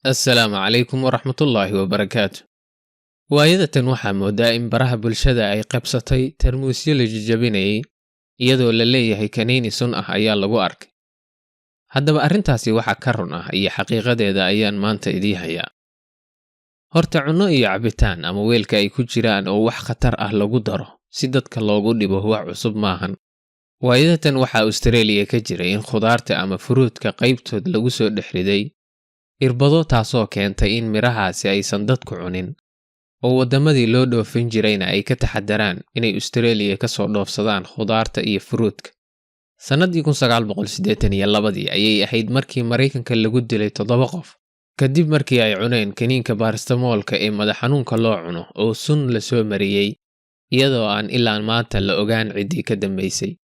Assalaamu calaykum waraxmatullaahi wabarakaatu. Waayadatan waxaa moodaa in baraha bulshada ay qabsatay tarmuusyo la jajabinayay, iyadoo la leeyahay kaniini sun ah ayaa lagu arkay. Haddaba arrintaasi waxa ka run ah iyo xaqiiqadeeda ayaan maanta idii hayaa. Horta cunno iyo cabitaan ama weelka ay ku jiraan oo wax khatar ah lagu daro si dadka loogu dhibo wax cusub maahan. Waayadatan waxaa Austareeliya ka jiray in khudaarta ama furuudka qaybtood lagu soo dhex riday irbado, taasoo keentay in midhahaasi aysan dadku cunin, oo waddamadii loo dhoofin jirayna ay ka taxadaraan inay Austareeliya ka soo dhoofsadaan khudaarta iyo furuudka. Sannaddii 1982dii ayay ahayd markii Maraykanka lagu dilay 7 qof kadib markii ay cuneen kaniinka baarastamoolka ee madax xanuunka loo cuno oo sun la soo mariyey, iyadoo aan ilaa maanta la ogaan ciddii ka dambaysay.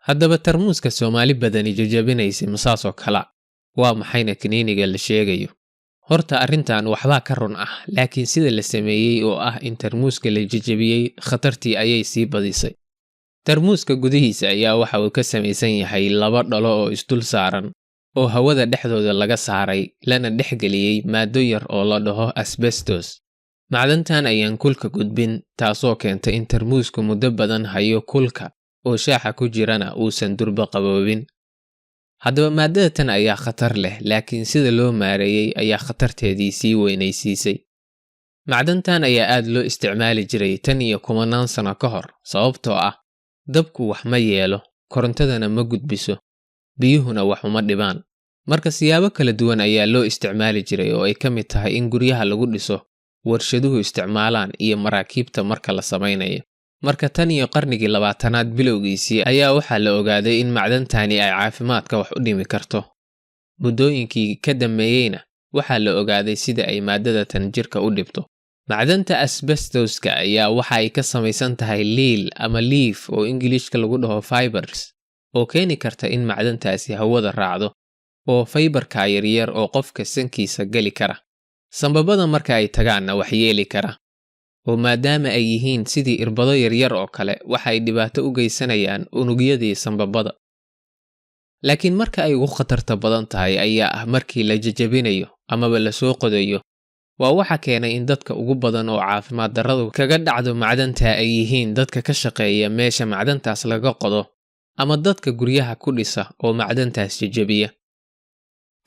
Haddaba tarmuuska Soomaali badani jajabinaysay masaasoo kala waa maxayna kaniiniga la sheegayo? Horta arrintan waxbaa ka run ah, laakiin sida la sameeyey oo ah in tarmuuska la jajabiyey khatartii ayay sii badisay. Tarmuuska gudihiisa ayaa waxa uu ka samaysan yahay laba dhalo oo isdul saaran oo hawada dhexdooda laga saaray, lana dhexgeliyey maaddo yar oo la dhaho asbestos. Macdantan ayaan kulka gudbin, taasoo keentay in tarmuusku muddo badan hayo kulka oo shaaxa ku jirana uusan durba qaboobin. Haddaba maaddada tan ayaa khatar leh, laakiin sida loo maareeyey ayaa khatarteedii sii weynaysiisay. Macdantan ayaa aad loo isticmaali jiray tan iyo kumanaan sano ka hor, sababtoo ah dabku wax ma yeelo, korontadana ma gudbiso, biyuhuna wax uma dhibaan. Marka siyaabo kala duwan ayaa loo isticmaali jiray, oo ay ka mid tahay in guryaha lagu dhiso, warshaduhu isticmaalaan iyo maraakiibta marka la samaynayo. Marka tan iyo qarnigii 20aad bilowgiisii ayaa waxaa la ogaaday in macdantani ay caafimaadka wax u dhimi karto. Muddooyinkii ka dambeeyeyna waxaa la ogaaday sida ay maadada tan jirka u dhibto. Macdanta asbestoska ayaa waxa ay ka samaysan tahay liil ama liif oo Ingiliishka lagu dhaho fibers, oo keeni karta in macdantaasi hawada raacdo oo faybarka yaryar oo qofka sankiisa geli kara, sambabada marka ay tagaanna wax yeeli kara, oo maadaama ay yihiin sidii irbado yaryar oo kale, waxa ay dhibaato u geysanayaan unugyadii sambabada. Laakiin marka ay ugu khatarta badan tahay ayaa ah markii la jajabinayo amaba la soo qodayo. Waa waxa keenay in dadka ugu badan oo caafimaad darradu kaga dhacdo macdanta ay yihiin dadka ka shaqeeya meesha macdantaas laga qodo ama dadka guryaha ku dhisa oo macdantaas jajabiya,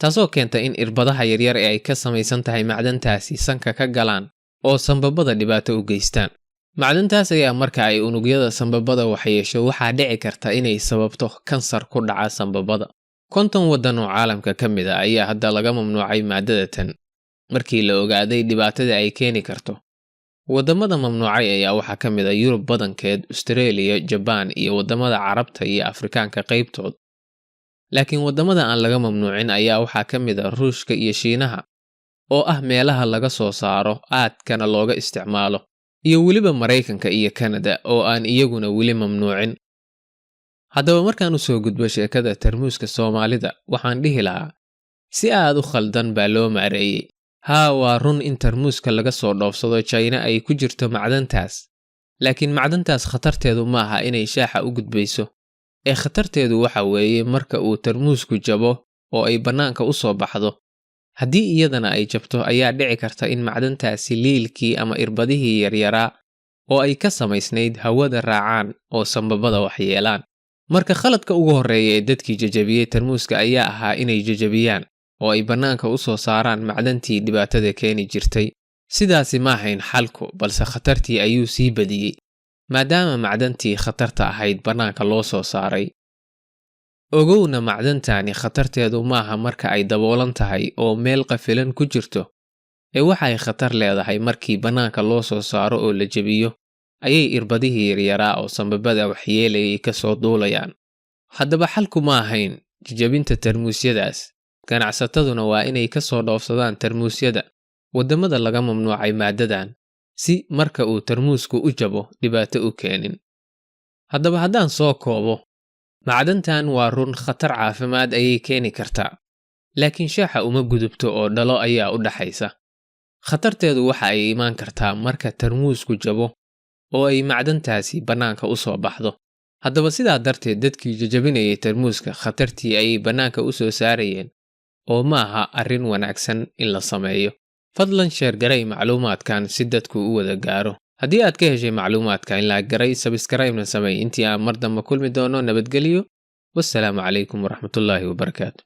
taasoo keenta in irbadaha yaryar ee ay ka samaysan tahay macdantaasi sanka ka galaan oo sambabada dhibaato u geystaan. Macdantaas ayaa marka ay unugyada sambabada waxyeesho, waxaa dhici karta inay sababto kansar ku dhaca sambabada. 50 waddan oo caalamka ka mid a ayaa hadda laga mamnuucay maadada tan markii la ogaaday dhibaatada ay keeni karto. Waddamada mamnuucay ayaa waxaa ka mid a Yurub badankeed, Austareeliya, Jabaan iyo waddamada Carabta iyo Afrikaanka qaybtood. Laakiin waddamada aan laga mamnuucin ayaa waxaa ka mid a Ruushka iyo Shiinaha, oo ah meelaha laga soo saaro aadkana looga isticmaalo, iyo weliba Maraykanka iyo Kanada oo aan iyaguna weli mamnuucin. Haddaba markaan u soo gudbo sheekada tarmuuska Soomaalida, waxaan dhihi lahaa si aad u khaldan baa loo maareeyey. Haa, waa run in tarmuuska laga soo dhoofsado Jayna ay ku jirto macdantaas, laakiin macdantaas khatarteedu ma aha inay shaaxa u gudbayso, ee khatarteedu waxa weeye marka uu tarmuusku jabo oo ay bannaanka u soo baxdo. Haddii iyadana ay jabto ayaa dhici karta in macdantaasi liilkii ama irbadihii yaryaraa oo ay ka samaysnayd hawada raacaan oo sambabada waxyeelaan. Marka khaladka ugu horreeya ee dadkii jajabiyey tarmuuska ayaa ahaa inay jajabiyaan oo ay bannaanka u soo saaraan macdantii dhibaatada keeni jirtay. Sidaasi ma ahayn xalku, balse khatartii ayuu sii badiyey, maadaama macdantii khatarta ahayd bannaanka loo soo saaray. Ogowna, macdantani khatarteedu maaha marka ay daboolan tahay oo meel qafilan ku jirto, ee waxay khatar leedahay markii bannaanka loo soo saaro oo la jebiyo ayay irbadihii yaryaraa oo sambabada waxyeelayay ka soo duulayaan. Haddaba xalku ma ahayn jajabinta tarmuusyadaas. Ganacsataduna waa inay ka soo dhoofsadaan tarmuusyada waddamada laga mamnuucay maaddadan, si marka uu tarmuusku u jabo dhibaato u keenin. Haddaba haddaan soo koobo, macdantan waa run, khatar caafimaad ayay keeni kartaa, laakiin shaaxa uma gudubto oo dhalo ayaa u dhaxaysa. Khatarteedu waxa ay imaan kartaa marka tarmuusku jabo oo ay macdantaasi bannaanka u soo baxdo. Haddaba sidaa darteed dadkii jajabinayay tarmuuska khatartii ayay bannaanka u soo saarayeen. Oo ma aha arrin wanaagsan in la sameeyo. Fadlan share garay macluumaadkan si dadku u wada gaaro. Haddii aad ka heshay macluumaadka, in like garay, subscribe-na samey. Intii aan mar dambe kulmi doono, nabadgelyo. Wassalaamu calaykum waraxmatullaahi wabarakaatu.